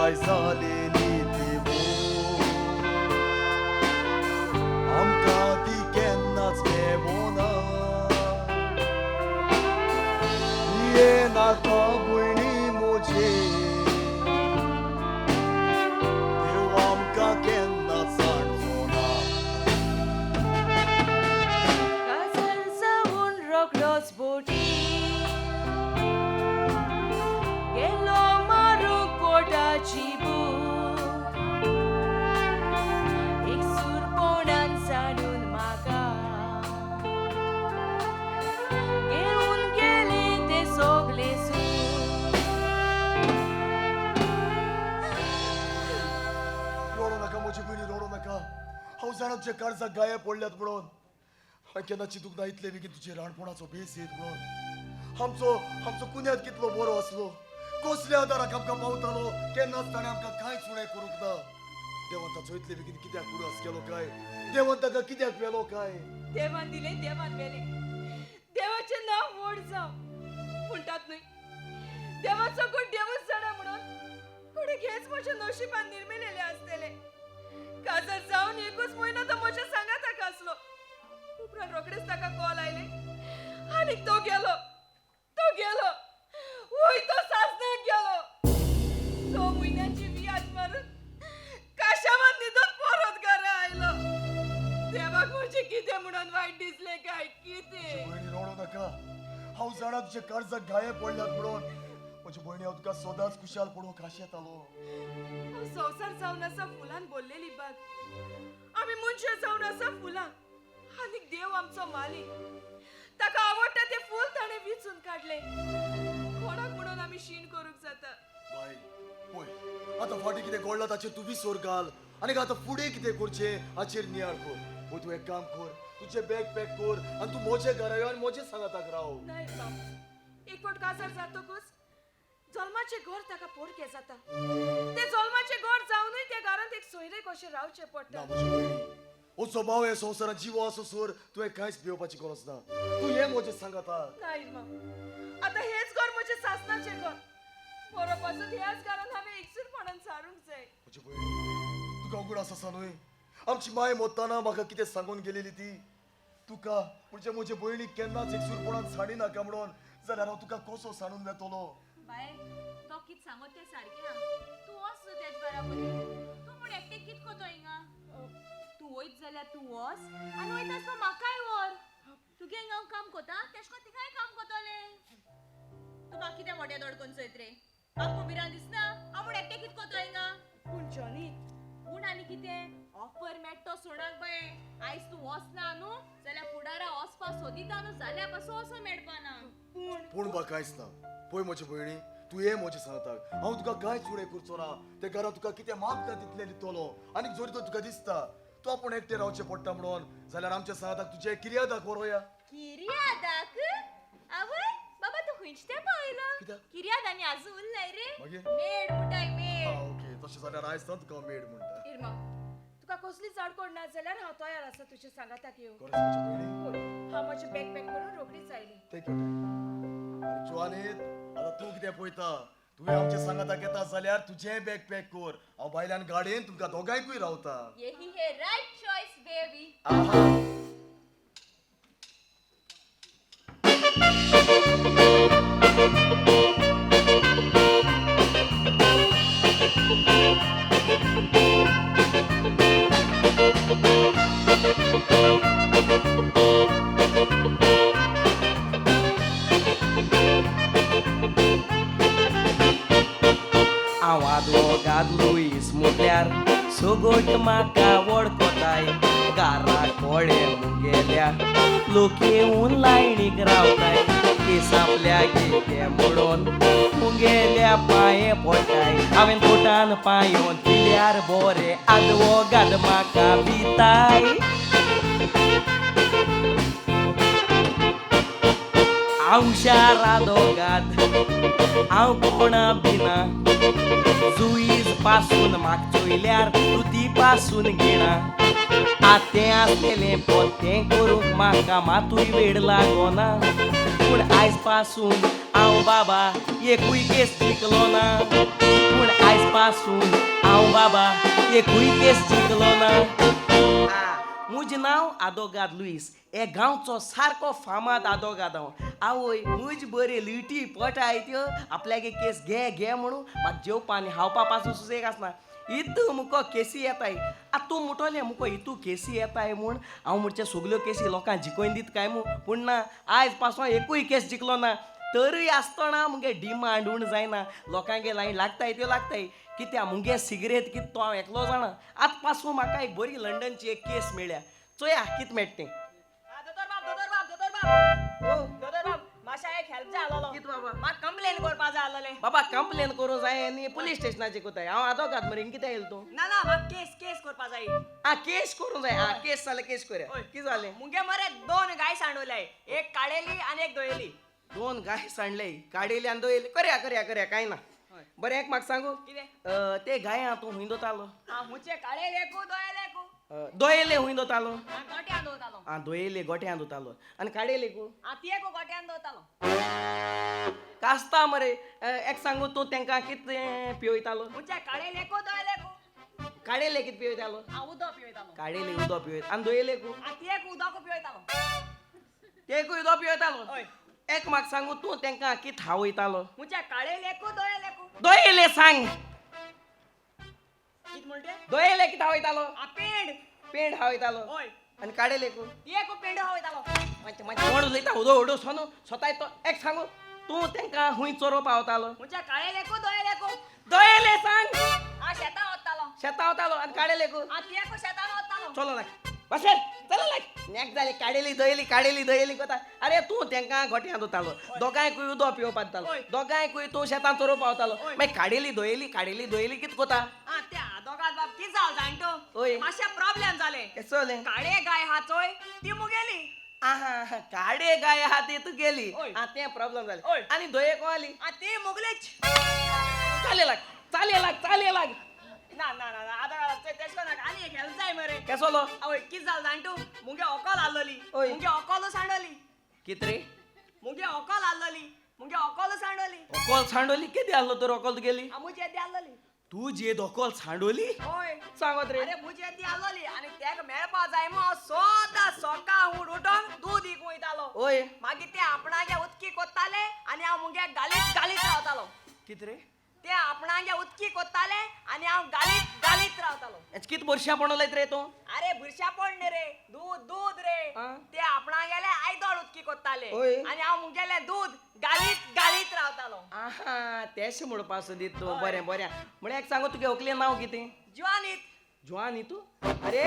पुराय जालेली ती आमकां ती केन्नाच मेवना. ये नाका भयणी म्हजे, देव आमकां केन्नाच सांडचो ना. काजर जावन रोखडोच बोटी गेलो मारूंक पोटाची भूक, एकसूरपणान सांडून म्हाका घेवन गेले ते सगळे सूख. रडो नाका म्हजी भयणी, रडो नाका. हांव जाणा तुज्या काळजाक गाये पडल्यात म्हणून. हांवें केन्ना चिंतूंक ना इतले बेगीन तुजे राणपणाचो बेस येत म्हणून. आमचो आमचो कुन्याद कितलो बरो आसलो, कसल्या आदाराक आमकां पावतालो, केन्नाच ताणें आमकां कांयच उणें करूंक ना. देवान ताचो इतले बेगीन कित्याक उडास केलो काय? देवान ताका कित्याक व्हेलो काय? देवान दिले देवान व्हेले, देवाचें नांव व्हड जावं म्हणटात न्हय. देवाचो गूण देवूच जाणा म्हणून कोणें हेच म्हज्या नशिबान निर्मिलेलें आसतलें. काजर जावन एकूच म्हयनो तो म्हज्या सांगाताक आसलो, उपरांत रोखडेच ताका कॉल आयले आनीक तो गेलो, तो गेलो, वय तो सासणाक गेलो. 6 म्हयन्याची वियाज मारून काशावान न्हिदून परत घरा आयलो. देवाक म्हजें कितें म्हणून वायट दिसलें काय कितें? भयणी रडो नाका. हांव जाणा तुज्या काळजाक घाये पडल्यात म्हणून. म्हजी भयणी, हांव तुका सदांच खुशाल पडोवंक आशेतालो. संवसार जावन आसा फुलान भरलेली बाग, आमी मनशां जावन आसा फुलां, आनी देव आमचो मालीक. ताका आवडटा तें फूल ताणें विंचून काडलें. कोणाक म्हणून आमी शीण करूंक जाता? बाय, पळय आतां फाटीं कितें घडलां ताचेर तूं विसर घाल आनी आतां फुडें कितें करचें हाचेर नियाळ कर. पळय तूं एक काम कर, तुजें बॅग पॅक कर आनी तूं म्हजे घरा यो आनी म्हजे सांगाताक राव. नाही बाब, एक फावट काजार जातकूच जल्माचें घर ताका पोरकें जाता. तें जल्माचें घर जावनूय त्या घरांत एक सोयरे कशें रावचें पडटा. ना म्हजी भयणी, हो स्वभाव हे संवसारांत जिवो आसो सर तुवें कांयच भिवपाची गरज ना. तूं हें म्हजें सांगाता. नाही मा, आतां हेच घर म्हजें सासणाचें घर. बरो पासून ह्याच घरान हांवें एकसूरपणान सारूंक जाय. म्हजी भयणी, तुका उगडास आसा न्हय आमची माय मरतना म्हाका कितें सांगून गेलेली ती? तुका म्हणजे म्हजे भयणीक केन्नाच एकसूरपणान साडी नाका म्हणून, जाल्यार हांव तुका कसो सांडून वेतलो? बाय, तो कित सांगत तें सारकें आहा. तूं वच न्हू तेज बराबरी. तूं म्हूण एकटें कित कोतो हिंगा? तूं वयत जाल्यार तूं वच आनी वयता आसतना म्हाकाय व्हर. तुगे हिंगा हांव काम कोता तेश कोन तिकाय काम कोतोलें. तूं म्हाका कितें मोट्या दोड करून चोयत रे? म्हाका भिरांत दिसना? हांव म्हूण एकटें कित कोतो हिंगा? पूण जॉनी, पूण आनी कितें ऑफर मेळटा तो सोणाक बाये. आयज तूं वचना न्हू जाल्यार फुडारा वचपा सोदिता न्हू जाल्यार पासून वचो मेळपाना. पूण पूण बा कांयच ना. पळय म्हजे भयणी, तूं ये म्हजें सांगता, हांव तुका कांयच उणें करचो ना. ते घरांत तुका कितें मागता तितलें दितलो. आनी जरी तर तुका दिसता तूं आपूण एकटें रावचें पडटा म्हणून, जाल्यार आमच्या सांगाताक तुजे किर्यादाक व्हरोया. किर्यादाक? आवय बाबा, तूं खंयचे तेंपा आयलो? कित्याक? किर्याद आनी आजू उरलाय रे. मागीर? मेड म्हणटाय मेड. आं ओके, तशें जाल्यार आयज ना तुका हांव मेड म्हणटा. इर्मा, तुका कसलीच आडकोळ ना जाल्यार हांव तयार आसा तुज्या सांगाताक येवंक. खरेंच म्हजे भयणी? पळय, हांव म्हजें बॅग पॅक करून रोखडीच आयली. Take your time. आनी जुवानीत, आतां तूं कितें पळयता? तुवें आमच्या सांगाताक येता जाल्यार तुजें बॅग पॅक कर. हांव भायल्यान गाडयेन तुमकां दोगांयकूय रावता. येही हे रायट चॉयस बेबी. आहा. हांव आदवोगाद लुईस म्हटल्यार सगट म्हाका वळखताय. गारा कोळे मुगेल्या लोक येवन लायणीक रावताय. केस आपल्या गेले म्हणून मुगेल्या पांये पडटाय. हांवें कोटान पांयो दिल्यार बरें आदवोगाद म्हाका भिताय. हांव हुशार आदवोगाद, हांव कोणा भिना. जुईज पासून म्हाका चोयल्यार तुती पासून घेणा. आतें आसलेलें पोतें करूंक म्हाका मातूय वेळ लागोना. पूण आयज पासून हांव बाबा एकूय केस जिखलो ना. पूण आयज पासून पासून हांव बाबा एकूय केस जिखलो ना. म्हजें नांव आदोगाद लुईस, हे गांवचो सारको फामाद आदोगाद हांव. आवय म्हज बरी लिटी पटाय त्यो आपल्यागे केस घे घे म्हणून म्हाका जेवपा आनी खावपा पासून सुसेग आसना. इतू मुको केसी येताय. आतां तूं म्हणटलें मुको इतू केसी येताय म्हूण हांव म्हणचे सगल्यो केसी लोकांक जिखोवन दित काय म्हूण, पूण ना, आयज पासून एकूय केस जिखलो ना. तरूय आसतना मुगे डिमांड उण जायना, लोकांगे लायन लागताय त्यो लागताय. कित्याक मुगे सिगरेट कित तो हांव एकलो जाणा. आतां पासून म्हाका एक बरी लंडनची एक केस मेळ्ळ्या, चोया कित मेळटा तें. दोतोर बाब, दोतोर बाब, दोतोर बाब, दोतोर बाब, मातशें एक हेल्प जाय आसलेलो. कित बाबा? म्हाका कंप्लेन करपा जाय आसलेलें. बाबा कंप्लेन करूं जाय आनी पुलीस स्टेशनाचे कोताय. हांव आदोगाद मरे, हिंग कित्याक येयलो तूं? ना ना, म्हाका केस केस करपा जाय. आं केस करूं जाय. आं केस जाल्यार केस करया. कितें जालें? मुगे मरे दोन गाय सांडवले, एक काळेली आनी एक दोयेली. दोन गाय सांडले, काडेली आनी दोयेली. करया करया करया, कांय ना. बरें एक म्हाका सांगू, कितें? ते गाया तूं हुंय दोतालो? आं मुचे काळेले एकू दोयेले एकू. दोयेले हुंय दोतालो? आं गोट्यान दवरतालो. आं दोयेले गोट्यान दोतालो आनी काडेले कू? आं ती एकू गोट्यान दवरतालो. कास्ता मरे. एक सांगू, तूं तेंकां कितें पिवयतालो? मुचे काळेले एकू दोयेले एकू. काडेले कितें पिवयतालो? आं उदक पिवयतालो. काडेले उदक पिवयता आनी दोयेले कू? आं ती एक उदक पिवयतालो. तेकूय उदक पिवयतालो? हय. एक म्हाका सांगू, तूं तेंकां कितें खावयतालो? मुचे काळेले एकू दोयेले एकू. दोयेले सांग. कितें म्हणटे? दोयेले कितें खावयतालो? आं पेंड. पेंड खावयतालो. हय. आनी काडेले कू? ती एकू पेंड खावयतालो. मातशें मातशें कोण उलयता हुदो हुडो सोनू स्वताय तो. एक सांगू, तूं तेंकां हुंय चोरोवपा पावतालो? मुचे काळेले एकू दोयेले एकू. दोयेले सांग. आं शेतां वतालो. शेतां वतालो आनी काडेले कू? आं ती एकू शेतान वतालो. चलो लाग बसेर, चलो लाग. नेक जाले काडेली दोयेली काडेली दोयेली कोता. अरे तूं तेंकां गोट्यां दोतालो, दोगांयकूय उदक पिवपाक दितालो, दोगांयकूय तूं शेतां चोरोवपा पावतालो, मागीर काडेली दोयेली काडेली दोयेली कितें कोता? आं त्या दोगां बाब कितें जालें जाण तूं? ओय. मातशें प्रॉब्लेम जालें. केसो जालें? काळे गाय आहा चोय ती मुगेली. आहा काडे गाय आहा ती तुगेली. ओय. आं तें प्रॉब्लेम जालें. ओय. आनी दोये कोण आली? आं ती मुगलीच. चाले लाग चाले लाग चाले लाग. ना ना ना आतां तेश कोन नाका, आनी एक हेल्प जाय मरे. केसो लो? आवय कितें जालें जाण तूं? मुगे ओकल आसलोली. ओय. मुगे ओकल सांडली. कित रे? मुगे ओकल आसलोली, मुगे ओकल सांडली. ओकल सांडोली? केदी आसलो तर ओकल तुगेली? आं मुजी येदी आसलोली. तूं जे दोकल सांडोली? हय. सांगत रे. अरे मुजी येदी आसलोली आनी तेका मेळपा जाय म्हूण हांव सदां सकाळ उठ उठोन दूद विकूंक वयतालो. ओय. मागीर ते आपणागे उदकी कोत्ताले आनी हांव मुगे गालीत गालीत रावतालो. कित रे? ते आपणागे उदकी कोत्ताले आनी हांव गालीत गालीत रावतालो. कित बुरशापण उलयत रे तूं? अरे बुरशापण न्ही रे, दूद दूद रे. ते आपणागेले आयदोळ उदकी कोत्ताले आनी हांव मुगेले दूद गालीत गालीत रावतालो. आहा तेश म्हणपा सोदीत तूं. बरें बरें. म्हळ्यार एक सांगू, तुगे व्हंकले नांव कितें? जुवानीत. जुवानीत तूं? अरे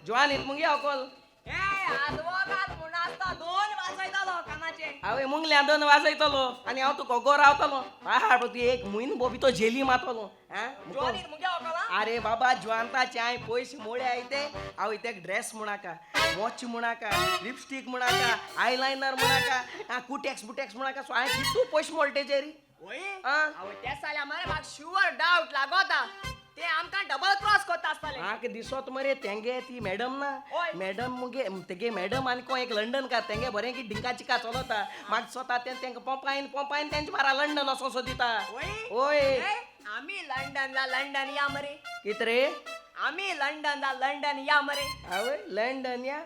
जुवानीत मुगे व्हंकल. हे आदवोगाद म्हूण आसता दोन वाजयतालो कानाचे. हांवें मुंगल्या दोन वाजयतलो आनी हांव तुका गोर रावतलो. पाहाड तूं एक म्हयनो बोबितो झेली मारतलो. जुवानीत मुगे व्हंकल. अरे बाबा जुवानताचे हांवें पयशे मोडे आयते. हांव तेका ड्रेस म्हणाका, वॉच म्हणाका, लिपस्टीक म्हणाका, आयलायनर म्हणाका, कुटेक्स बुटेक्स म्हणाका. सो हांवें कितू पयशे मोडले तेजेर. वय? आवय तेच जाल्यार मरे म्हाका शुवर डावट लागोता ते आमकां डबल क्रॉस कोत्ता आसतले. म्हाका दिसत मरे तेंगे ती मॅडम ना, मॅडम मुगे तेगे मॅडम आनी कोण एक लंडनकार तेंगे बरें की डिंका चिका चलता. म्हाका दिसता तें तेंका पंपायन पंपायन तेंचे बारा लंडन वचों सो दिता. ओय. आमी लंडन ला लंडन या मरे. कित रे? आमी लंडन ला लंडन या मरे. आवय लंडन या?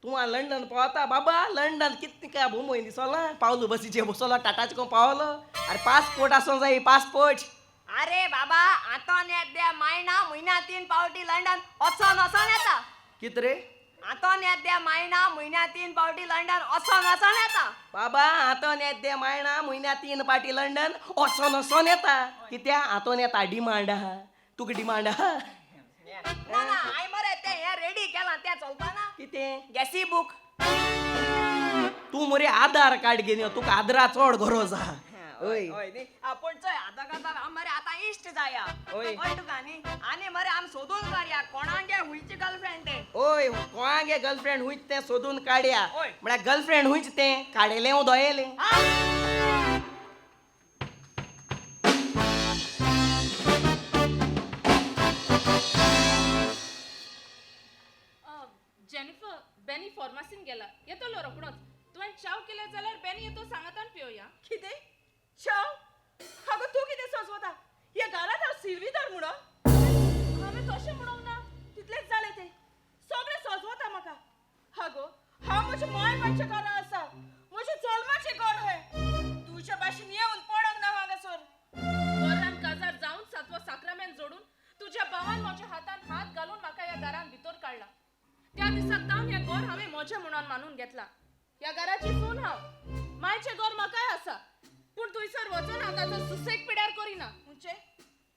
तूं आं लंडन पावता बाबा? लंडन कितें काय भोंवय दिसोला? पावलो बसीचेर बसलो, टाटाचे कोण पावलो. अरे पासपोर्ट आसूंक जाय, पासपोर्ट. अरे बाबा आतां येद्या मायणा म्हयन्या 3 पावटी लंडन वचोन वचोन येता. कित रे? आतां येद्या मायणा म्हयन्या 3 पावटी लंडन वचोन वचोन येता. बाबा आतां येद्या मायणा म्हयन्या 3 पावटी लंडन वचोन वचोन येता. कित्या आतां येता डिमांड आहा. तुका डिमांड आहा? ना ना हांवें मरे तें हें रेडी केलां तें चलपाना. कितें? गॅसी बूक. तूं मरे आधार कार्ड घेवन यो, तुका आदरा चड गरज आहा. हय न्ही. पूण चोय आतां आम मरे आतां इश्ट जाया. ओय. तुका न्ही आनी मरे आम सोदून काडया कोणागे हुंयची गर्लफ्रेंड तें. ओय कोणागे गर्लफ्रेंड हुंयच तें सोदून काडया. म्हळ्यार गर्लफ्रेंड हुंयच तें काडलें हांव दोयेलें. जेनिफर, बेनी फार्मासीन गेला, येतलो रोखडोच. तुवें चाव केल्या जाल्यार बेनी येतो सांगातान पिवया. कितें चाव? अगो तूं कितें सोजवता? ह्या घरांत हांव सिर्विदार म्हणून? हांवें तशें म्हणूंक ना. तितलेंच जालें तें सगळें सजवता म्हाका. आगो, हांव म्हज्या माय बायच्या घरा आसा, म्हज्या जल्माचें घर हें. तुज्या भाशेन येवन पडोंक ना हांगासर. घरान काजार जावन सातवो साक्रामेंत जोडून तुज्या भावान म्हज्या हातान हात घालून म्हाका ह्या घरान भितर काडला. त्या दिसाक तावन हें घर हांवें म्हजें म्हणून मानून घेतला. ह्या घराची सून हांव, मायचें घर म्हाकाय आसा. पूण थंयसर वचून हांव ताचो सुसेग पिड्यार करिना. म्हणजे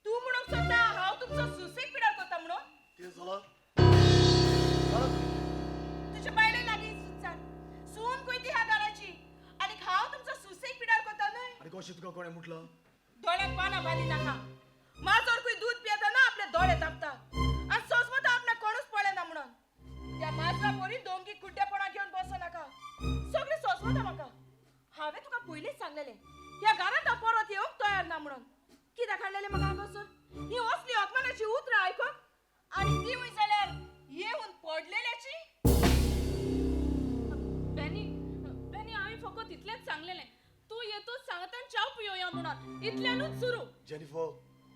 तूं म्हणूंक सोदता हांव तुमचो सुसेग पिड्यार करता म्हणून? कितें जालां? जालां तुजें? तुज्या बायले लागीं विचार, सून खंय ती ह्या घराची, आनी हांव तुमचो सुसेग पिड्यार करता न्हय? आनी कशें तुका कोणें म्हटलां? दोळ्याक पानां बांदी नाका. माजोर खंय दूद पियेतना आपले दोळे धांपता आनी सोजमता आपणाक कोणूच पळयना म्हणून. त्या माजरा परी दोंगी कुड्डेपणा घेवन बसो नाका. सगळें सोजमता म्हाका. हांवें तुका पयलींच सांगलेलें, ह्या घरांत हांव परत येवंक तयार ना म्हणून. कित्याक हाडलेलें म्हाका हांगासर ही असली अपमानाची उतरां आयकूंक? आनी तिवूय जाल्यार येवन पडलेल्याची. बेनी, बेनी, हांवें फकत इतलेंच सांगलेलें, तूं येतूच सांगतान च्याव पियोया म्हणून. इतल्यानूच सुरू. जेनिफर,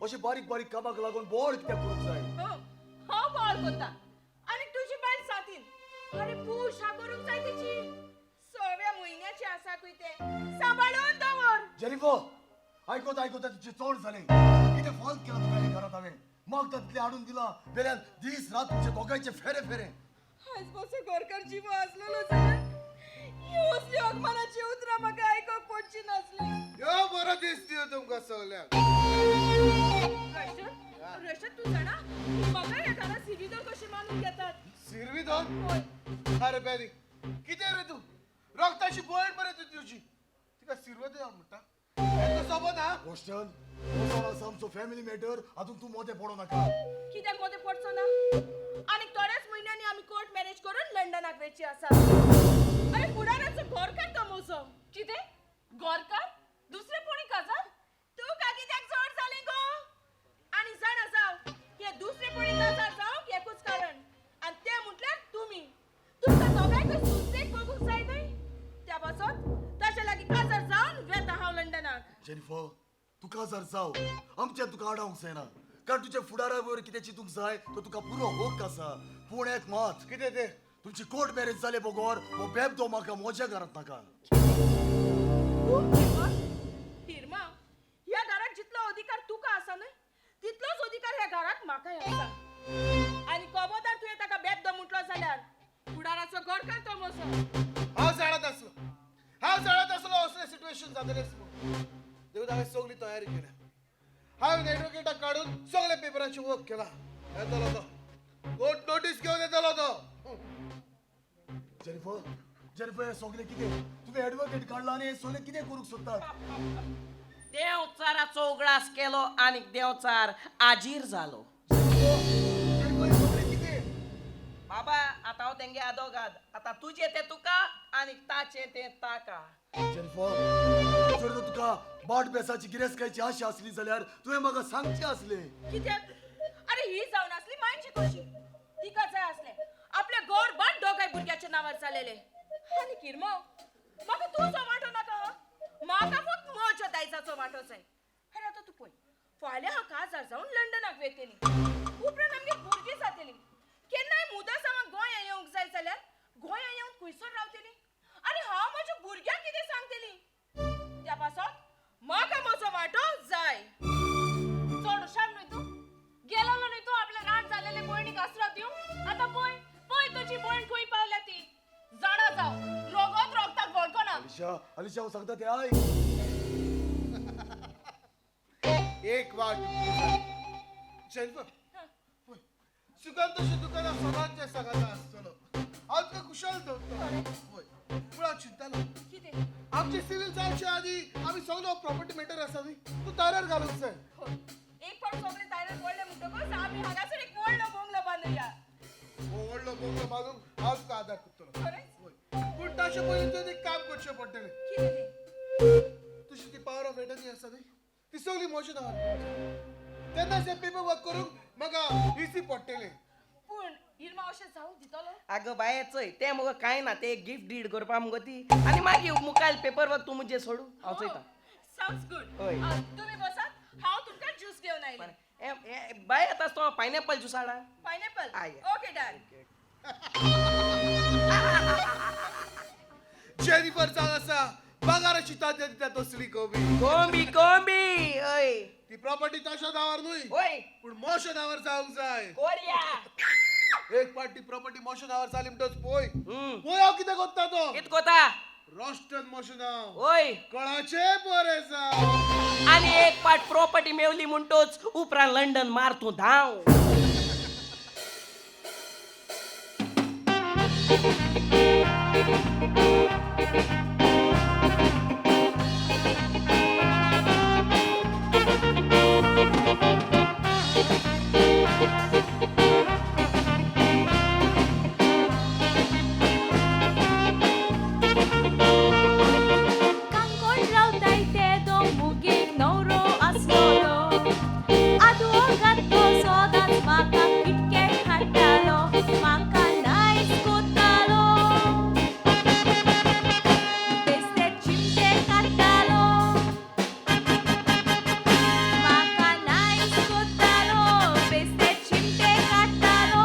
अशें बारीक बारीक कामाक लागून बोवाळ कित्याक करूंक जाय? हांव बोवाळ करता आनी तुजी बायल सातीन. आरे, पुशा करूंक जाय तिची. सव्या म्हयन्याची आसा खंय तें, सांबाळून दवर. जेनिफर, आयकता आयकता तुजें चड जालें. कितें फॉल्ट केलां तुका ह्या घरांत हांवें? मागता तितलें हाडून दिलां, वेल्यान दीस रात तुमचे दोगांयचे फेरे फेरे. आयज म्हजो घरकार जिवो आसलेलो जाल्यार ही असली अपमानाची उतरां म्हाका आयकूंक पडची नासली. यो बरो दीस दियो तुमकां सगल्यांक. रोशन, रोशन, तूं जाणा, म्हाका ह्या घरांत सिर्विदोर कशें मानून घेतात? सिरविदोर? हय. अरे बेनी, कितें रे तूं? रक्ताची भयण मरे तूं तुजी, तिका सिरवत म्हणटा हें सोबत हा. रोशन, हो जावन आसा आमचो फॅमिली मॅटर, हातूंत तूं मोदें पडों नाका. कित्याक मोदें पडचो ना? आनी थोड्याच म्हयन्यांनी आमी कोर्ट मॅरेज करून लंडनाक वयची आसा. अरे, फुडाराचो घरकार तो म्हजो. कितें गोरकार? दुसरे कोणी काजार? तुका कित्याक चड जालें गो? आनी जाणा जाव, हे दुसरे कोणी काजार जावंक एकूच कारण, आनी तें म्हटल्यार तुमी. तुमकां दोगांयकूय सुसेग बघूंक जाय न्हय? त्या पासत ताच्या लागीं काजार जावन वेता हांव लंडनाक. जेनिफर, तूं काजार जाव, आमच्या तुका आडावंक जायना, कारण तुज्या फुडारा वयर कितें चिंतूंक जाय तो तुका पुरो हक आसा. पूण एक मात, कितें तें? तुमची कोर्ट मॅरेज जाले बगर हो बेबदो म्हाका म्हज्या घरांत नाका. हिरमा, ह्या घरात जितलो अधिकार तुका आसा न्हय, तितलोच अधिकार ह्या घरात म्हाकाय आसा. आनी खबरदार तुवें ताका बेबदो म्हटलो जाल्यार, फुडाराचो घरकार तो म्हजो. हांव जाणात आसलो, हांव जाणात आसलो असलें सिट्युएशन जातलेंच म्हणून. देखून हांवें सगळी तयारी केल्या. हांवें एडवोकेटाक काडून सगळे पेपराचें वर्क केलां. येतलो तो, कोर्ट नोटीस घेवन येतलो तो. जेनिफर, जेनिफर, हें सगळें कितें? तुवें एडवोकेट काडला आनी हें सगळें कितें करूंक सोदतात? देंवचाराचो उगडास केलो आनी देंवचार आजीर जालो. जेनिफर, हें सगळें कितें? बाबा, आतां हांव तेंगे आदोगाद. आतां तुजें तें तुका आनी ताचें तें ताका. जेनिफर, जर तर तुका बाट बेसाची गिरेस्तकायची आशा आसली जाल्यार तुवें म्हाका सांगचें आसलें. कित्याक? अरे, ही जावन आसली मायची खोशी. तिका जाय आसलें आपल्या घर बाट दोगांय भुरग्याच्या नांवार जालेले. आनी किरमो, म्हाका तुजो वांटो नाका हो. म्हाका फक्त म्हज्या दायजाचो वांटो जाय. अरे, आतां तूं पळय, फाल्यां हांव काजार जावन लंडनाक वेतली, उपरांत आमगेर भुरगीं जातलीं. केन्नाय मुदसांवाक गोंया येवंक जाय जाल्यार गोंया येवन खंयसर रावतली? आनी हांव म्हज्या भुरग्यांक कितें सांगतली? त्या पासत म्हाका म्हजो वांटो जाय. चड हुशार न्हय तूं. गेलोलो न्हय तूं आपल्या राण जालेले भयणीक आसरो दिवंक? आतां पळय, पळय तुजी भयण खंय पावल्या ती. जाणा जाव, रोगोत रोगताक वळखना. अलिशा, अलिशा, हांव सांगता तें आयक. एक वाट जेनिफर, पळय, सुखान तशें दुकानां सदांच सांगाता आसतलो. हांव तुका कुशल दवरतलो. पळय, पूण हांव चिंततालो, कितें? आमचे सिवील जावचे आदी आमी सगलो प्रॉपर्टी मॅटर आसा न्ही तूं ताऱ्यार घालूंक जाय. हय, एक फावट सगळे दायऱ्यार पडले म्हणटकच आमी हांगासर एक व्हडलो बंगलो बांदुया. हो व्हडलो बंगलो बांदूंक हांव तुका आदार करतलो. खरेंच? हय, पूण ताचे पयलीं तुवें एक काम करचें पडटलें. कितें तें? तुजी ती पावर ऑफ एटर्नी आसा न्ही, ती सगळी म्हज्या नांवार कर. तेन्नाच हें पेपर वर्क करूंक म्हाका इजी पडटलें. पूण इरमा, अशें जावंक दितलो? आगो बाये, चोय, तें मुगो कांय ना, तें गिफ्ट did करपा मुगो ती, आनी मागीर मुखार पेपर वर्क तूं मुजे सोडू, हांव चोयता. सावंड्स गुड. हय. तुमी बसात, हांव तुमकां ज्यूस घेवन आयलें. बरें. बाय येता आसतो पायनॅपल ज्यूस हाडा. Pineapple? I. Okay done. Jennifer जावन आसा भांगाराची ताज्या दिता तसली कोबी. कोंबी कोंबी ओय. ती प्रॉपर्टी ताच्या नांवार न्हय, ओय, पूण मोशा नांवार जावंक जाय. कोरिया. एक पाटी प्रॉपर्टी मोशा नांवार जाली म्हणटच पळय, पळय हांव कितें कोत्ता तो. कित कोता? रोस्टन मोशा नांव ओय, कळाचे बरें जावं. आनी एक पाट प्रॉपर्टी मेवली म्हणटोच उपरांत लंडन मार तूं धांव. काणकोण रावताय तेदो मुगेक न्हवरो आसलोलो, आदवोगाद तो सदांच म्हाका किटकॅट हाडटालो, म्हाका नायस कोत्तालो, बेस्ते चिमटे काडटालो. म्हाका नायस कोत्तालो, बेस्ते चिमटे काडटालो.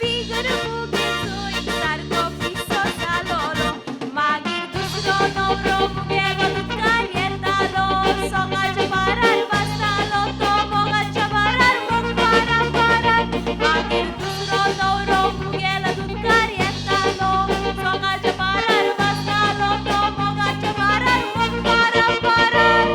फिगर मुगे चोय सारको पिसो जालोलो. मागीर दुसरो न्हवरो मुगेलो दुदकार येतालो, सोगाच्या बारार बसतालो तो मोगाच्या बारार मोग पारा पारार. मागीर दुसरो न्हवरो मुगेलो दुदकार येतालो, सोगाच्या बारार बसतालो तो मोगाच्या बारार मोग पारा पारार.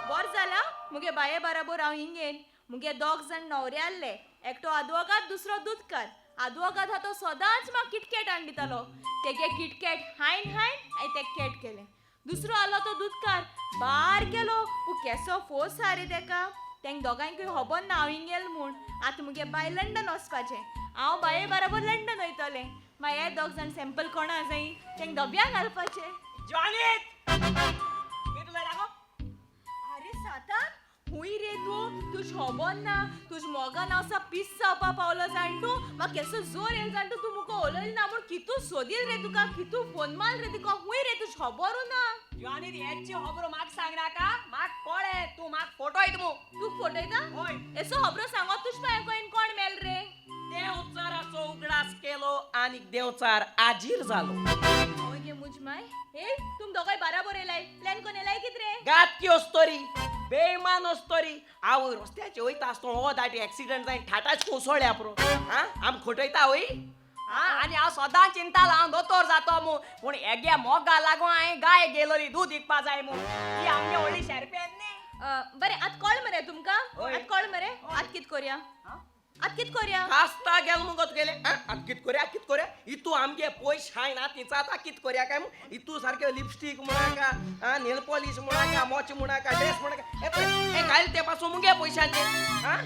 बोर जाला मुगे बाये बराबर हांव हिंगेन. मुगे दोग जाण न्हवरे आहले, एकटो आदवोगाद, दुसरो दुदकार. आदवोगाद हा तो सदांच म्हाका किटकॅट हाडून दितालो. तेगे किटकॅट हायन हायन हांवें तेका कॅट केलें. दुसरो आलो तो दुदकार, बार केलो पूण केसो फोर्स हा रे तेका. तेंक दोगांयकूय खबर ना हांव हिंगेल म्हूण. आतां मुगे बाय लंडन वचपाचें, हांव बाये बराबर लंडन वयतलें. मागीर हे दोग जाण सॅम्पल कोणा जाय तेंक डब्या घालपाचें. जॉनीत कितें उलयता गो? अरे सातान, हुंय रे तूं? तुज खबर ना, तुज मोगान हांव सा पीस जावपा पावलो जाण तूं. म्हाका केसो जोर येयलो जाण तूं, तूं मुको उलयल ना म्हूण कितू सोदील रे तुका, कितू फोन मार रे तुका. हुंय रे, तुज खबरू ना. जॉनीत हेची खबरो म्हाका सांगनाका, म्हाका कळ्ळें तूं म्हाका फोटोयत मू. तूं फटयता? हय. येसो खबरो सांगो तुज पांय कोण कोण मेल रे? देंवचाराचो उगडास केलो आनी देंवचार आजीर जालो. हय गे मुज माय, हे तुम दोगांय बाराबर येयलाय, प्लॅन कोण येयलाय कित रे? गातकी अस्तोरी, बेमान अस्तोरी. आवय रस्त्याचे वयता आसतो हो दाटी एक्सिडंट जायन ठाटाच कोसळ्या पुरो. हा आम खोटयता वय. हा आनी हांव सदां चिंतालो हांव दोतोर जातो मू, पूण हेगे मोगा लागून हांवें गाय गेलोली दूद विकपा जाय मू. ती आमगे व्हडली शेरपेन न्ही. बरें आतां कळ मरे तुमकां? हय. आतां कळ मरे? आतां कित कोरया? आतां कित कोरया? कास्ता गेल मुगो तुगेले. आतां कित कोरया कित कोरया? इतू आमगे पयश हाय ना तिचा आतां कित कोरया काय म्हूण? इतू सारके लिपस्टीक म्हणाका, नेल पॉलिश म्हणाका, मोच म्हणाका, ड्रेस म्हणाका, हे घायल ते पासून मुगे पयशांचे. हा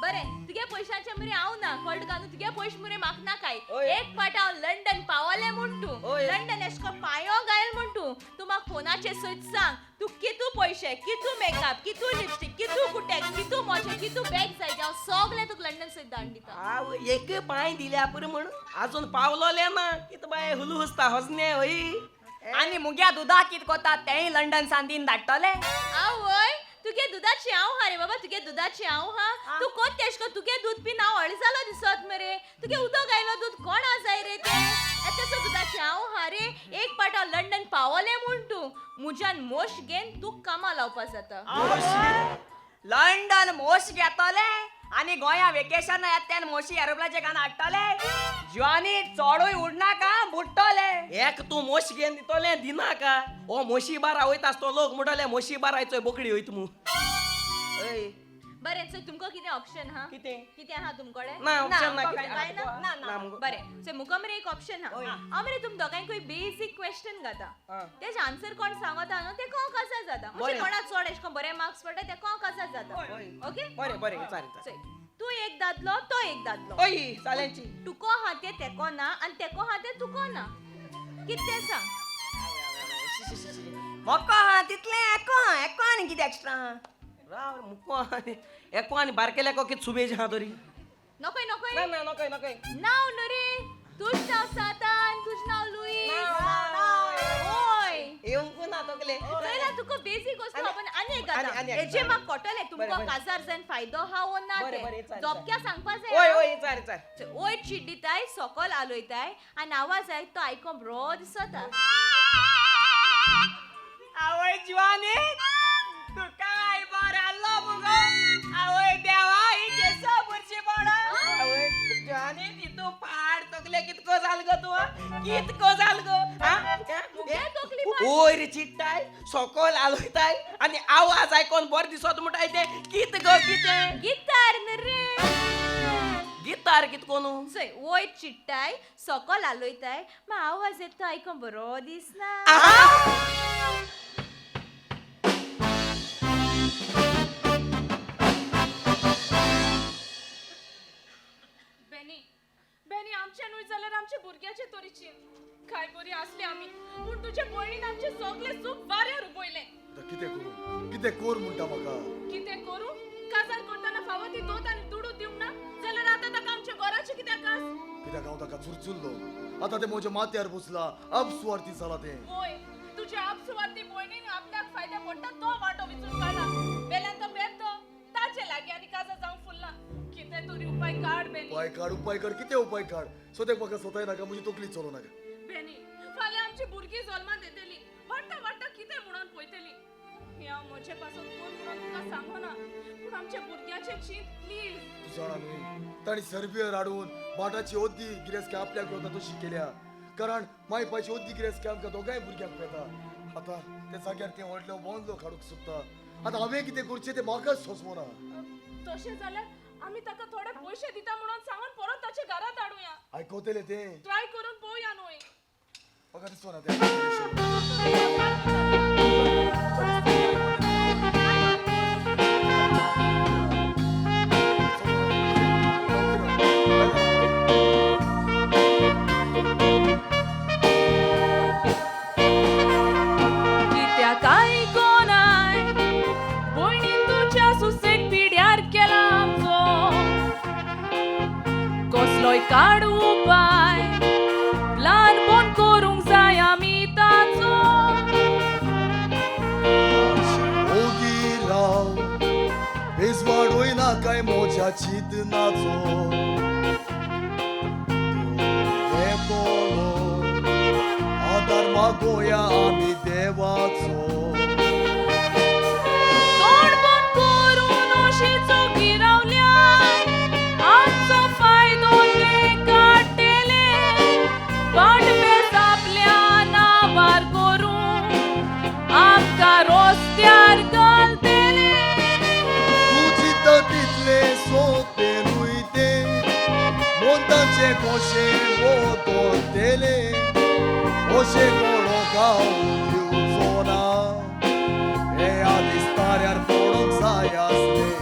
बरें तुगे पयशांचे मरे हांव ना, कळटा तुका न्हू? तुगे पयशे मरे म्हाका ना काय. ओय. एक पाट हांव लंडन पावलें म्हूण तूं, ओय. लंडन एशें कोन्न पांयो घायल म्हूण तूं, तूं म्हाका फोनाचेर सयत सांग तूं कितू पयशे, कितू मेकअप, कितू लिपस्टीक, कितू कुटेक, कितू मोचे, कितू बॅग जाय, हांव सगळें तुका लंडन सयत धाडून दिता. आवय एक पांय दिल्या पुरो म्हण आजून पावलोले ना. कित बाय हुलू हुसता हसने हय. आनी मुग्या दुदाक कित कोता तेंय लंडन सान दीन धाडटले. आवय तुगे दुदाची हांव हा रे बाबा, तुगे दुदाची हांव हा. तूं कोत तेश कोन तुगे दूद पी हांव व्हडलो जालो दिसत मरे. तुगे उदक आयलो दूद कोणा जाय रे तें? येतसो दुदाची हांव हा रे. एक पाट हांव लंडन पावलें म्हूण तूं मुज्यान मोश घेन तूं कामां लावपा जाता. लंडन मोश घेतले आनी गोंया वेकेशन येता तेन्ना मोशी एरोप्लेनाचे कान हाडटले. जॉनी चडूय उडनाका बुडटले. एक तूं मोशी घेवन दितोलें दिनाका. ओ मोशी बारा वयता आसतो लोक म्हणटले मोशी बारायचो बोकडी वयता मू. हय बरें सो तुमकां कितें ऑप्शन हा? कितें? कितें आहा तुमकडे? ना, option ना कितें. काय ना? ना, ना मुगो. बरें सो मुका मरे एक ऑप्शन हा. हांव मरे तुम दोगांयकूय बेसीक क्वेश्चन घाता, तेजे आन्सर कोण सांगता न्हू ते कोण काजार जाता. म्हणजे बरें. कोणा चड एशें कोन्न बरे मार्क्स पडटा ते कोण काजार जाता. ओके? बरें बरें चालेल चालेल. चोय तूं एक दादलो तो एक दादलो. ओय साल्यांची. तुको हा ते तेको ना आनी तेको हा ते तुको ना. कितें सांग? मोको हा तितलें एको हा, एको आनी कितें एक्स्ट्रा हा? राव मुको आनी एको आनी बारकेल्याको कित सुबेज हा तरी. नकोय नकोय. ना ना नकोय नकोय. नांव न्हू रे, तुज नांव सातान, तुज नांव लुईस. ओय येवंक ना तो तकले. चोयला तुका बेजीक वस्तू आपण आनी एक आनी- गाता. आनी एक हेजे गाता. म्हाका कळटलें तुमकां बरें, बरें. काजार जावन फायदो हा वो ना बरें, बरें, तें. चाल, दोपक्या सांगपा जाय. ओय ओय चार चार. वयर चिड्डिताय सकल आलोयताय आनी आवाज आयक तो आयकोंक बरो दिसता. आवय जिवानी तुका आई बरो आसलो मुगो. आवय देवा ही केसो बुरशी पडो. आवय जॉनी तितू पाड तकले कितको जाल गो तूं कितको जाल गो. मुगे तकली पाड. वयर चिट्टाय सकल आलोयताय आनी आवाज आयकोन बरें दिसत म्हणटाय तें कित गो कितें. गितार न्हू रे. गितार कितको न्हू. चोय वयर चिड्डाय सकल आलोयताय मा आवाज येता तो आयकोंक बरो दिसना. बेनी बेनी आमचे न्हय जाल्यार आमच्या भुरग्याचे तरी चिंत. काय बरी आसली आमी पूण तुजे भयणीन आमचे सगळे सूख वाऱ्यार उबयलें. आतां कितें करूं कितें कोर म्हणटा म्हाका. कितें करूं? काजार करतना फावो ती दोत आनी दुडू दिवंक ना जाल्यार आतां ताका आमच्या घराचें कित्याक आस. कित्याक हांव ताका चुरचुरलो आतां तें म्हज्या माथ्यार बसला अपसुवार्थी जाला तें. वय तुजे आपसुवार्थी भयणीन आपल्याक फायद्या पडटा तो वांटो विचून काडला. वेल्यान तो बेतो ताचे लागीं आनी काजार जावंक फुल्ला. कितें तरी उपाय काड बेनी. उपाय काड उपाय काड कितें उपाय काड. सद्याक म्हाका स्वताय नाका म्हजी तकली चलोवं नाका. बेनी फाल्यां आमची भुरगीं जल्मांत येतली वाडटा वाडटा कितें म्हणून पळयतली. हें हांव म्हजे पासून कोण म्हणून तुका सांगना पूण आमच्या भुरग्याचें चींत प्लीज. तूं जाणा न्हय तांणी सर्बियर हाडून भाटाची ओद्दी गिरेस्की आपल्याक वता तशी केल्या. कारण माय पायची ओद्दी गिरेस्की आमकां दोगांय भुरग्यांक पेता. आतां त्या जाग्यार तें व्हडलो बोंदलो काडूंक सोदता. आतां हांवें कितें करचें तें म्हाकाच सोंसवना. तशें जाल्यार आमी ताका थोडे पयशे दिता म्हणून सांगून परत ताच्या घरा धाडुया. आयकतले तें ट्राय करून पळोवया न्हय. म्हाका दिसना तें. कित्याक आयकोनाय भयणीन तुज्या सुसेग पिड्यार केला आमचो. कसलोय काड उपाय प्लान बंद करूंक जाय आमी ताचो. ओगी राव बेजवाडोय ना काय म्हज्या चिंतनाचो. देव आदार मागोया आमी देवाचो. तोंड बंद करून अशी चोगी रावल्यार आमचो फायदो ते काडटले. वाट बेस आपल्या नांवार करून आमकां रस्त्यार घालतले. तूं चिंता तितलें सोंपें न्हय तें मोन्तांचें कशें बदलतलें. अशें कोणो गांव दिवचो ना हे आदीस ताऱ्यार पडोंक जाय आसलें.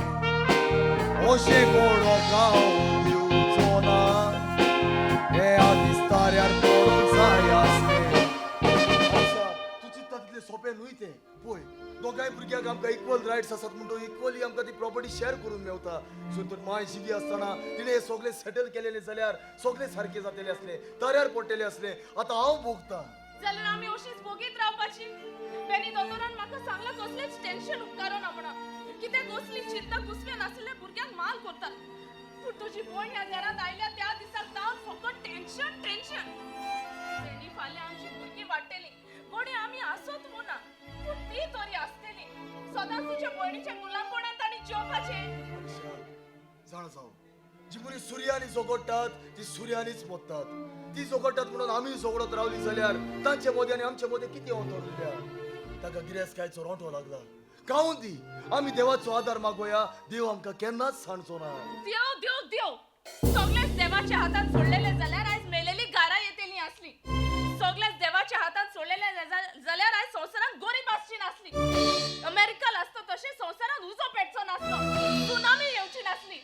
अशें कोणो गांव दिवचो ना हे आदीस ताऱ्यार पडोंक जाय आसलें. आशा तूं चिंता तितलें सोंपें न्हय तें. पळय दोगांय भुरग्यांक आमकां इक्वल रायट्स आसात म्हणटकीर इक्वली आमकां ती प्रॉपर्टी शेअर करून मेवता. सो तर माय जिवी आसतना तिणें हें सगळें सेटल केलेलें जाल्यार सगळें सारकें जातलें आसलें ताऱ्यार पडटलें आसलें. आतां हांव भोगतां. जाल्यार आमी अशीच भोगीत रावपाची. बेनी दोतोरान म्हाका सांगलां कसलेंच टेन्शन उपकारना म्हणून. कितें कसली चिंता कुसवे नासलेल्या भुरग्यांक माल करतात. पूण तुजी भयण ह्या घरांत आयल्या त्या दिसाक जावन फकत टेन्शन टेन्शन. बेनी फाल्यां आमची भुरगीं वाडटलीं घडये आमी आसत म्हूण ना पूण ती तरी आसतली. सदांच तुज्या भयणीच्या गुलामपणांत तांणी जेवपाचें. मनीषा जाणा जाव जी मनीस सुर्यांनी झगडटात ती सुर्यांनीच मोत्तात. ती झगडटात म्हणून आमी झगडत रावली जाल्यार तांचे मदें आनी आमचे मदें कितें अंतर उरल्या. ताका गिरेस्तकायचो रोंटो लागला. खावूं दी आमी देवाचो आदार मागोया. देव आमकां केन्नाच सांडचो ना. देव देव देव सगळेच देवाच्या हातांत सोडलेले जाल्यार आयज मेलेली गारा येतली आसली. सगळेच देवाच्या हातांत सोडलेले जाल्यार आयज संवसारांत गरीब आसची नासली. अमेरिका आसतो तशें संवसारांत उजो पेटचो नासलो. सुनामी येवची नासली.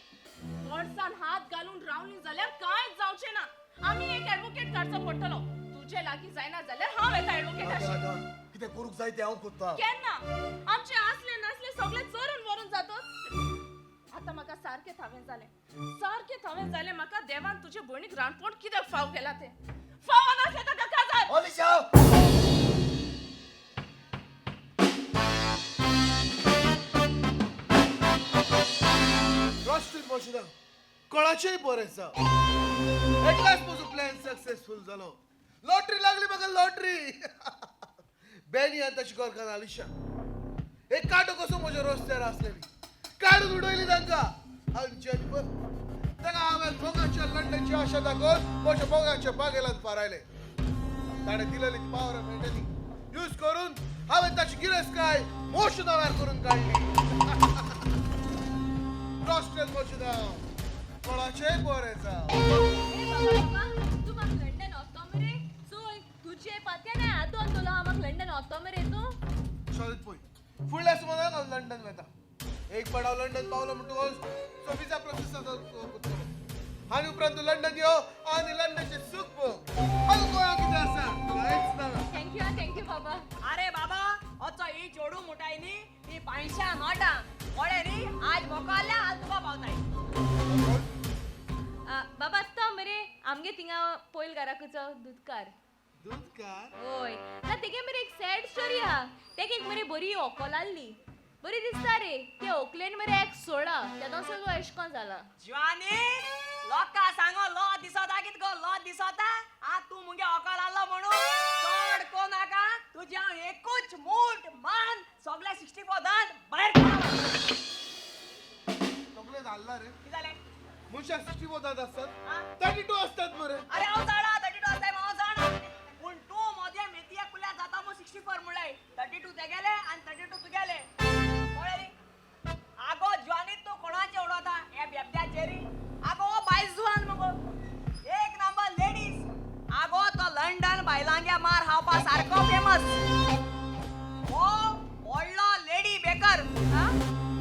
वर्सान हात घालून रावली जाल्यार कांयच जावचें ना. आमी एक एडवोकेट काडचो पडटलो. तुजे लागीं जायना जाल्यार हांव येता एडवोकेटाशी. कितें करूंक जाय तें हांव करता. केन्ना आमचे आसले नासले सगळे चोरून व्हरून जातच. आतां म्हाका सारकें थावें जालें सारकें थावें जालें. म्हाका देवान तुजे भयणीक रांदपण कित्याक फाव केला तें. फावो नासलें ताका काजार. अलिशा रोस्टेड मशिना कोणाचेय बरें जावं. एटलास्ट म्हजो प्लॅन सक्सेसफूल जालो. लॉटरी लागली म्हाका, लॉटरी. बेनी आनी ताची घरकान्न आलिशा एक कांटो कसो म्हज्या रस्त्यार आसलेली, काडून उडयली तांकां. आनी जेनिफर ताका हांवें मोगाच्या लंडनची आशा दाखोवन म्हज्या मोगाच्या बागेलान फारायलें. ताणें दिलेली पावर ऑफ अटर्नी यूज करून हांवें ताची गिरेस्तकाय मोशनावर करून काडली. रोस्टेड मशिना कोणाचेय बरें जावं. ए बाबा बाबा, तूं म्हाका लंडन वचतो मरे? चोय तुजे पात्या नाही आदोन तुला म्हाका लंडन वचतो मरे तूं? शरद पळय, फुडल्या सुमाराक हांव लंडन वता. एक पाट हांव लंडन पावलो म्हणटकच सो विजा प्रोसेस करतलो आनी उपरांत तूं लंडन यो आनी लंडनचें सूख पळय. आनी गोंयांत कितें आसा? कांयच ना. Thank you आं, thank you बाबा. अरे बाबा, असो ही चेडूं मुटाय न्ही ती पांयश्या नोटां कळ्ळें न्ही? आज मोकाल्या आज तुका पावताय. बाबा तो मरे आमगे थिंगा पयल घराकचो दुदकार. दूदकार? होय ना, तेगे मरे एक सॅड स्टोरी आहा. तेका एक मरे बरी व्हंकल आहली, बरी दिसता रे. ते व्हंकलेन मरे एक सोडा, तेदों सगळो एशकोन जाला. जिवानी, लोकां सांगो लो दिसता कित गो लो दिसता आ तूं मुगे व्हंकल आहलो म्हणून चड को नाका. तुजी हांव एकूच मूठ मान सगळे 64 दांत भायर काडलो. सगळे धाडला रे. कितें जालें? मनशाक 64 दांत आसतात? आ? 32 आसतात मरे. अरे हांव जाणा 32 आसताय हांव जाणा, पूण तूं मोदे मेथये कुल्या जाता मू 64 म्हणल्यार 32 तेगेले आनी 32 तुगेले, कळ्ळें न्ही? आगो ज्वानी, तूं कोणाचें उडोवता हे बेबद्याचेरी? आगो हो बायजुआन मगो, एक नंबर लेडीज. आगो तो लंडन बायलांगे मार खावपा सारको फेमस, हो व्हडलो लेडी बेकर.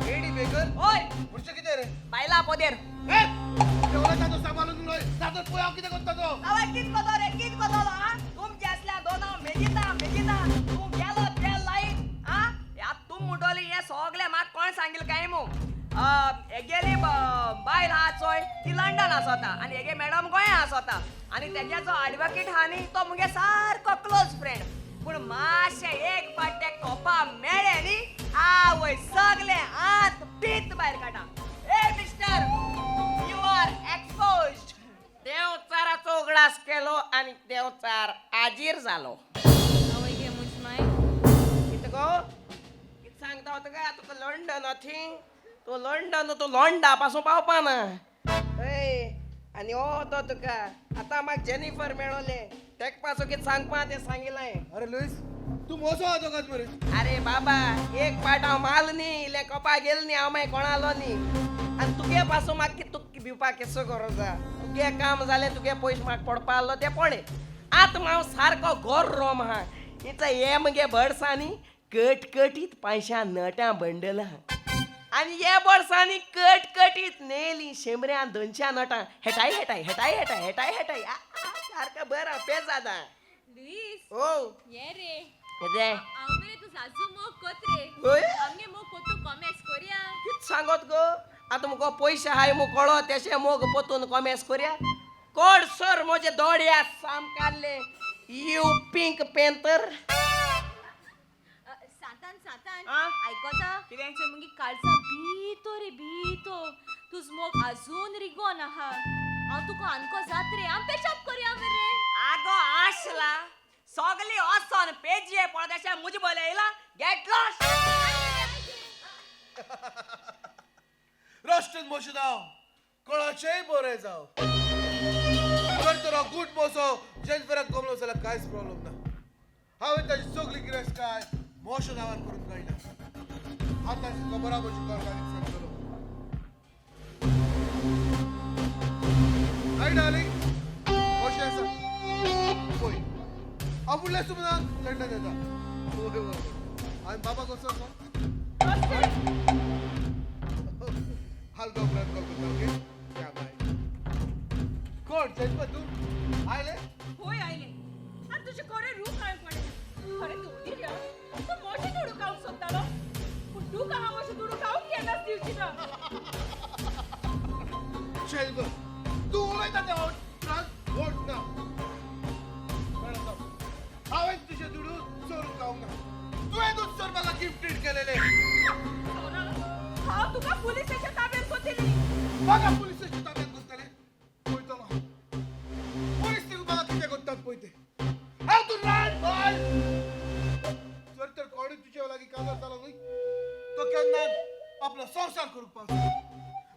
Lady baker? हय. म्हणचे कितें रे? बायलां पोदेर. ए, जेवणाचा तो सांबाळून उडय, नातर पळय हांव कितें करता तो. आवय कित कोतो रे, कित कोतलो? आ तुमचे असल्या दोन हांव मेजिता मेजिता. तूं गेलो तेल लायत. आ ह्या तूं म्हणटली हें सगळें म्हाका कोण सांगिल्लें काय मू? हेगेली बायल आहा चोय, ती लंडन आसता आनी हेगे मॅडम गोंया आसता आनी तेगे जो एडवोकेट आहा न्ही तो मुगे सारको क्लोज फ्रेंड. पूण मातशें एक फावट ते कोपा मेळ्ळे न्ही, आवय सगळें आंत पीत भायर काडटा. ए मिस्टर, you are exposed. देवचाराचो उगडास केलो आनी देवचार आजीर जालो. आवय घे मुज माय. कितें गो, कितें सांगता तुका? तुका लंडन अथी तूं लंडन तूं लोंडा पासून पावपा ना. हय, आनी हो तो तुका आतां म्हाका जेनिफर मेळोलें, तेका पासून कितें सांगपा तें सांगिल्लें. अरे लुईस, तूं मोसो आदोगाद मरे. अरे बाबा, एक पाट हांव माल न्ही, इल्लें कोपा गेल न्ही, हांव मागीर कोणालो न्ही. आनी तुगे पासून म्हाका कितें तुका भिवपाक केसो गरज आहा? तुगे काम जालें, तुगे पयशे म्हाका पडपा आहलो ते पळय. आतां हांव सारको गोर रोम आहा. इतले हे मुगे बर्सांनी कटकटीत पांयश्या नटां बंडल आहा आनी हे वर्सांनी कटकटीत नेली शेंबऱ्यां दोनश्या नोटां हेटाय हेटाय हेटाय हेटाय हेटाय हेटाय. आ, आ, सारकें बरें पेज आतां. लुईस. ओ. ये रे. कितें? हांव मरे तूं साजू मोग कोत रे. हय? आमगे मोग कोतू कॉमेस कोरया. कित सांगत गो? आतां मुगो पयशे हाय मु कळो तेशें मोग पोतून कोमेस कोरया? कोण सर म्हजे दोळ्या सामकारले, you pink panther. Santan, Santan. आ? आयकोता? कितें? चोय मुगे काळजां भितो रे भितो तुज मोग अजून रिगोन आहा. हांव तुका आनको जात रे, आम पेशाप कोरया मरे. आगो आशला, सगली वचोन पेजे पळोवपाचें मुजे बोले येयला. Get lost. रोस्टेड मशिना कोणाचेय बरें जावं. जर तर हांव गूट मोसो जेनिफराक गमलो जाल्यार कांयच प्रॉब्लम ना. हांवें ताची सगली गिरेस्तकाय मोशो नांवार करून काडल्या. आतां खबर आहा म्हजी घरकान्नीक सांगतलो. हाय डार्लिंग, कशें आसा? पळय, हांव फुडल्या सुमनाक लंडन येता. हय हय हय. आनी बाबा कसो आसा? हलका उपरांत कॉल करता. ओके या, बाय. कोण जेनिफर, तूं आयलें? होय आयले. आनी तुजें खरें रूप हांवें पळयलें. खरें तूं उदीर या, तूं म्हजें दुडू खावंक सोदतालो, पूण तुका हांव अशें दुडू खावंक केन्नाच दिवची ना. जेनिफर, तूं उलयता तें हांव त्रास वोट ना. कळ्ळें? हांवें तुजे दुडू चोरून खावंक ना. तुवें सर म्हाका गिफ्टेड केलेले. सोना, हांव तुका पुलिसाच्या ताब्यात कोतेली. म्हाका पुलिसाच्या ताब्यात करतले पळयतलो हांव. पुलीस तिगून म्हाका कितें करतात पळय ते. हांव तूं रान बाय जर तर कोणूय तुजे लागीं काजार जालो न्हय तो केन्ना आपलो संवसार करूंक पावता.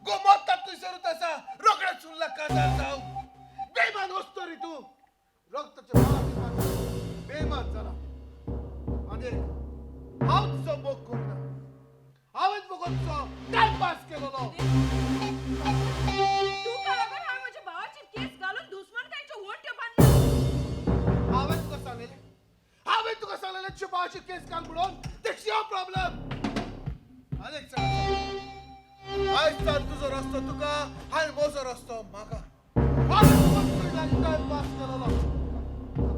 गो मरतात थंयसरूच आसा रोखडें चुल्ला काजार जावं. बेमान वस्तू रे तूं. रक्ताचे भाव बेमान जाला. आनी हांव तुजो मोग करना. हांवें फकत तुजो टायम पास केलेलो. तुका लागून हांवें म्हज्या भावाचेर केस घालून दुस्मानकायच्यो वण्ट्यो बांदल्यो. हांवें तुका सांगलेलें, हांवें तुका सांगलेलें तुज्या भावाचेर केस घाल म्हणून. That's your problem. आनी एक सांग, आयज सावन तुजो रस्तो तुका आनी म्हजो रस्तो म्हाका. हांवें फकत तुजे लागीं टायम पास केलेलो.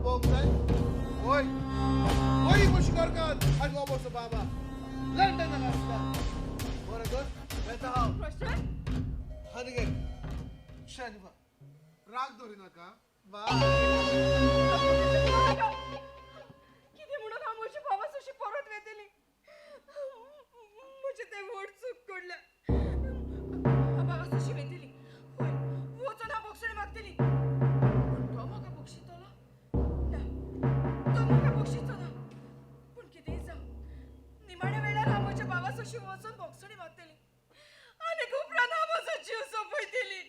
पळोवंक जाय वय वय मुशकरकार आनी हो म्हजो बाबा लंडनाक आसता. बरें तर येता हांव. रोशन आनी एक शनिवार राग दवरिनाका. बाय. कितें म्हणून हांव म्हज्या भावा सुशी परत वेतली. म्हजें तें व्हड चूक कडल्या. हांव भावा सुशी वेतली. वय वचून हांव बक्षणी मागतली. पूण तो म्हाका बक्षितलो ना. तो म्हाका बक्षिचो ना. पूण कितेंय जावं, निमाण्या वेळार हांव म्हज्या भावा सुशी वचून बक्षणी मागतली आनी उपरांत हांव म्हजो जीव सोंपयतली.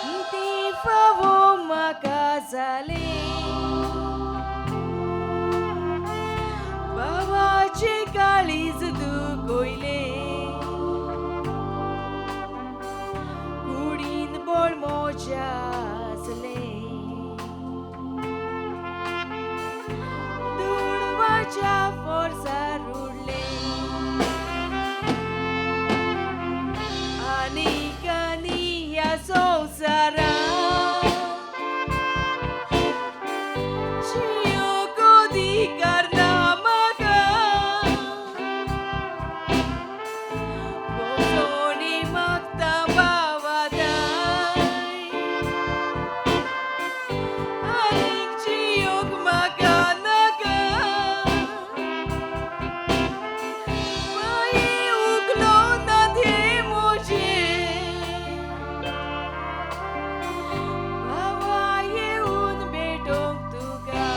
कितें फावो म्हाका जालें बाबाचें काळीज दुखयलें कुडीन बळ म्हज्या आसलें दुडवाच्या फोर्सार उडलें आनीक आनी ह्या संवसारांत जियोंक अधिकार ना म्हाका. भोंवतणी मागता बावादाय आनीक जियोंक म्हाका नाका. पांय उगलो ना ते म्हजे बाबा येवन भेटोवंक तुका.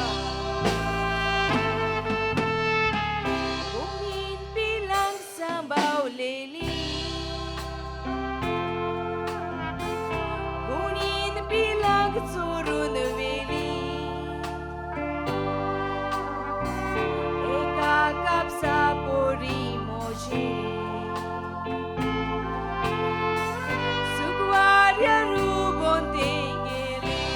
कोंबयेन पिलांक सांबावलेली कोणीन पिलांक चोरून व्हेली एका कापसा पोरी म्हजी सुकवाऱ्या रुबोन तें गेलें.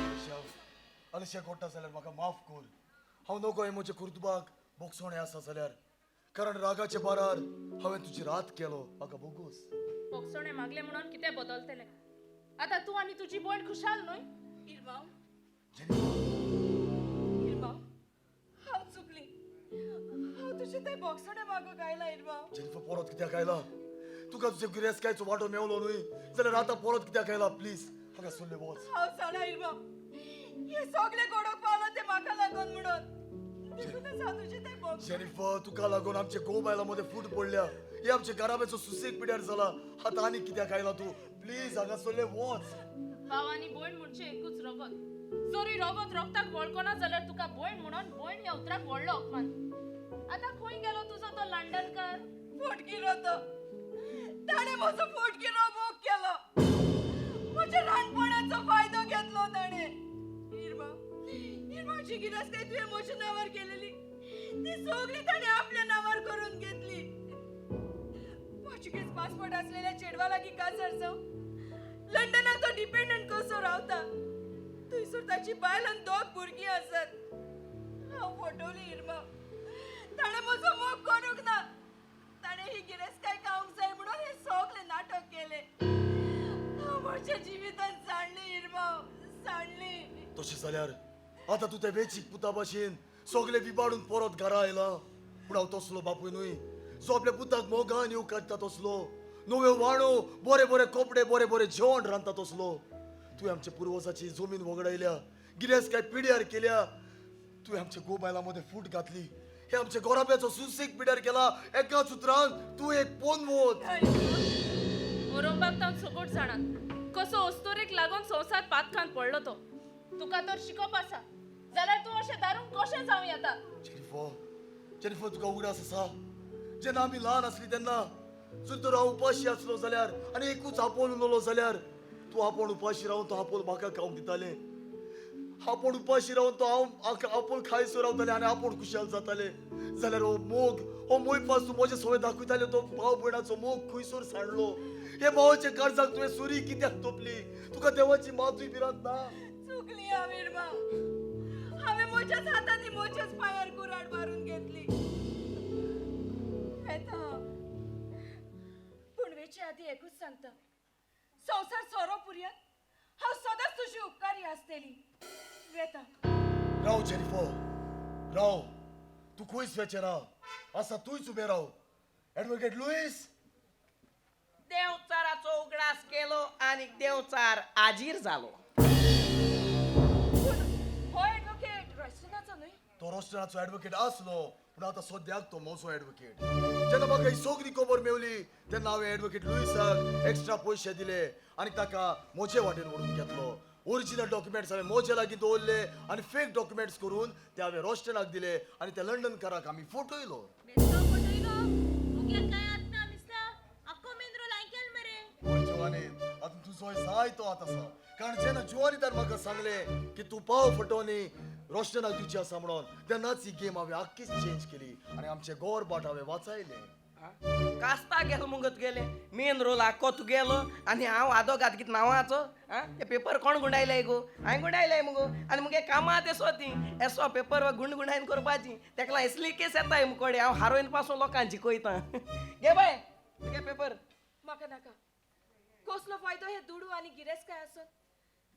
अलिशा, अलिशा कोट्टा जाल्यार म्हाका माफ कर. हांव नको हें म्हज्या कुर्तुबाक बोगसोणें आसा जाल्यार, कारण रागाच्या बारार हांवें तुजी रात केलो. म्हाका बोगोस. बोगसोणे मागले म्हणून कितें बदलतलें आतां? तूं आनी तुजी भयण खुशाल न्हय? इरमांव, जेनिफर. इरमांव, हांव चुकली. हांव तुजें तें बोगसोणें मागूंक आयलां इरमांव. जेनिफर, परत कित्याक आयला? तुका तुजे गिरेस्तकायचो वांटो मेवलो न्हय जाल्यार आतां परत कित्याक आयला? प्लीज हांगा सोडले वच. हांव जाणा इरमांव, हें सगळें घडोवंक पावलां तें म्हाका लागून म्हणून, देखूनच हांव तुजें तें बोगसोणें. जेनिफर, तुका लागून आमचे घोव बायलां मदें फूट पडल्या. हे आमच्या घराब्याचो सुसेग पिड्यार जाला. आतां आनी कित्याक आयला तूं? प्लीज हांगा सोडले वच. भाव आनी भयण म्हणजे एकूच रगत. जरी रगत रगताक वळखना जाल्यार तुका भयण म्हणून भयण ह्या उतराक व्हडलो अपमान. आतां खंय गेलो तुजो तो लंडनकर? फोटगिरो तो. ताणें म्हजो फोटगिरो मोग केलो. म्हज्या ल्हानपणाचो फायदो घेतलो ताणें. इरमा, इरमाची गिरास्काय तुवें म्हज्या नांवार केलेली ती सगळी ताणें आपल्या नांवार करून घेतली. पोर्चुगीज पासपोर्ट असलेल्या चेडवा लागीं काजार जावं लंडनाक तो डिपेंडंट कसो रावता. थंयसर ताची बायल आनी दोग भुरगीं आसात. हांव फटवली इरमा. ताणें म्हजो मोग करूंक ना. ताणें ही गिरेस्तकाय खावंक जाय म्हणून हें सगळें नाटक केलें. हांव म्हज्या जिवितान सांडली इरमा, सांडली. तशें जाल्यार आतां तूं त्या वेचीक पुता भाशेन सगळे विबाडून परत घरा आयला. पूण हांव तसलो बापूय न्हय जो आपल्या पुताक मोगान येवकारता काडटा तसलो, नव्यो वाणो, बरे बरे कपडे, बरे बरे जेवण रांदता तसलो. तुवें आमच्या पुर्वजाची जमीन वगडायल्या, गिरेस्तकाय पिड्यार केल्या. तुवें आमच्या गोबायला मदें फूट घातली, हे आमच्या गोराब्याचो सुसेग पिड्यार केला. एकाच उतरान तूं एक पोनवत. ओरोंबाक तांव सगट जाणात कसो अस्तोरेक लागून संवसार पातकान पडलो तो. तुका तर शिकोप आसा जाल्यार तूं अशें दारूंक कशें जावं येता? जेनिफर, जेनिफर, तुका उगडास आसा जेन्ना आमी ल्हान आसली तेन्ना जर तर हांव उपाशी आसलो जाल्यार आनी एकूच आपोल उरलो जाल्यार तूं आपूण उपाशी रावन तो आपोल म्हाका खावंक दितालें. आपूण उपाशी रावन तो हांव आपूण खायसो रावतालें आनी आपूण खुशाल जातालें. जाल्यार हो मोग, हो मोयपास तूं म्हजे सवय दाखयताले, तो भाव भयणाचो मोग खंयसर सांडलो? हे भावाच्या काळजाक तुवें सुरी कित्याक तोपली? तुका देवाची मातूय भिरांत ना? चुकली हांव इरमा. हांवें म्हज्याच हातांनी म्हज्याच पांयार कुराड मारून घेतली. वेता, पूण वेचे आदी एकूच सांगता, संवसार सोरो पुरयत हांव सदांच तुजी उपकारी आसतली. वेता. राव जेनिफर, राव. तूं खंयच वेचें ना, आसा तूंच उबें राव. Advocate Luis. देवचाराचो उगडास केलो आनी देवचार आजीर जालो. पूण हो एडवोकेट रॉयस्टनाचो न्हय? तो रोस्टनाचो एडवोकेट आसलो, पूण आतां सद्याक तो म्हजो एडवोकेट. जेन्ना म्हाका ही सगळी खबर मेवली तेन्ना हांवें एडवोकेट लुईसाक एक्स्ट्रा पयशे दिले आनी ताका म्हजे वाटेन व्हरून घेतलो. ओरिजिनल डॉक्युमेंट्स हांवें म्हजे लागीं दवरले आनी फेक डॉक्युमेंट्स करून ते हांवें रोस्टनाक दिले आनी त्या लंडनकाराक आमी फटयलो. बेस्तो फटयलो? मुगे कांय आतना मिस्ता आख्खो मेन रोल आयकेल मरे. पळय जिवानी, आतां तुजोय जायतो हात आसा. कारण जेन्ना जुवानीदार म्हाका सांगलें की तूं पाव फटोवनी रोस्टनाक दिवची आसा म्हणून, तेन्नाच ही गेम हांवें आख्खीच चेंज केली आनी आमचें गोर बाट हांवें वाचायलें. कास्ता गेलो मुगो तुगेले मेन रोल आख्खो तुगेलो आनी हांव आदोगाद कितें नांवाचो. आं, ते पेपर कोण गुंडायले गो? हांवें गुंडायले मुगो. आनी मुगे कामां तेसो ती एसो पेपर गुंड गुंडायन करपाची. तेका असली केस येताय मुकोडे. हांव हारोयन पासून लोकांक जिखयतां. घे बाय तुगे पेपर. म्हाका नाका. कसलो फायदो हे दुडू आनी गिरेस्तकाय आसून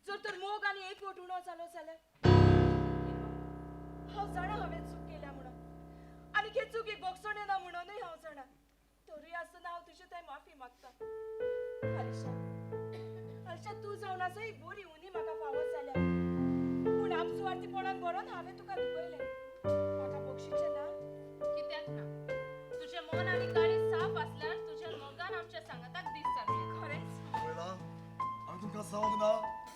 जर तर मोग आनी एकवट उणो जालो जाल्यार? हांव जाणा हांवें चूक केल्या म्हणून आनी हे चुकीक बोगसणें ना म्हणूनय हांव जाणा. तरूय आसतना हांव तुजे थंय माफी मागता. आलिशा, आलिशा, तूं जावन आसा एक बरी उनी म्हाका फावो जाल्या. पूण आपसुवार्थीपणान बरोवन हांवें तुका दुखयलें. म्हाका बक्षिचें ना? कित्याक ना? तुजें मन आनी काळीज साफ आसल्यार तुज्या मोगान आमच्या सांगाताक दीस जातले. खरेंच? पळयलां, हांवें तुमकां सांगूंक ना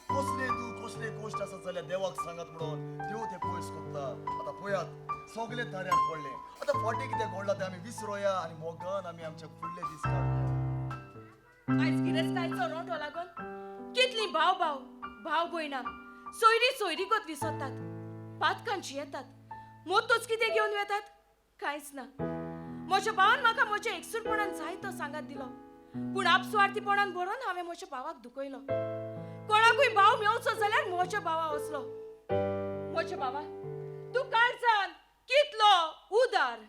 कसले तूं कसले कश्ट आसत जाल्यार देवाक सांगात म्हणून. देव ते पयस कोत्ता. आतां पळयात सगळे ताऱ्यार पडले. आतां फाटीं कितें घडलां तें आमी विसरोया आनी मोगान आमी आमचे फुडले दीस काडया. आयज गिरेस्तकायचो रोंटो लागून कितलीं भाव भाव, भाव भयणां, सोयरी सोयरीगत विसरतात, पातकान जियेतात. मोतूच कितें घेवन वेतात? कांयच ना. म्हज्या भावान म्हाका म्हज्या एकसूरपणान जायतो सांगात दिलो, पूण आपसुवार्थीपणान भरोन हांवें म्हज्या भावाक दुखयलो. कोणाकूय भाव मेवचो जाल्यार म्हज्या भावा वसलो. म्हज्या भावा, तूं काळजान कितलो उदार.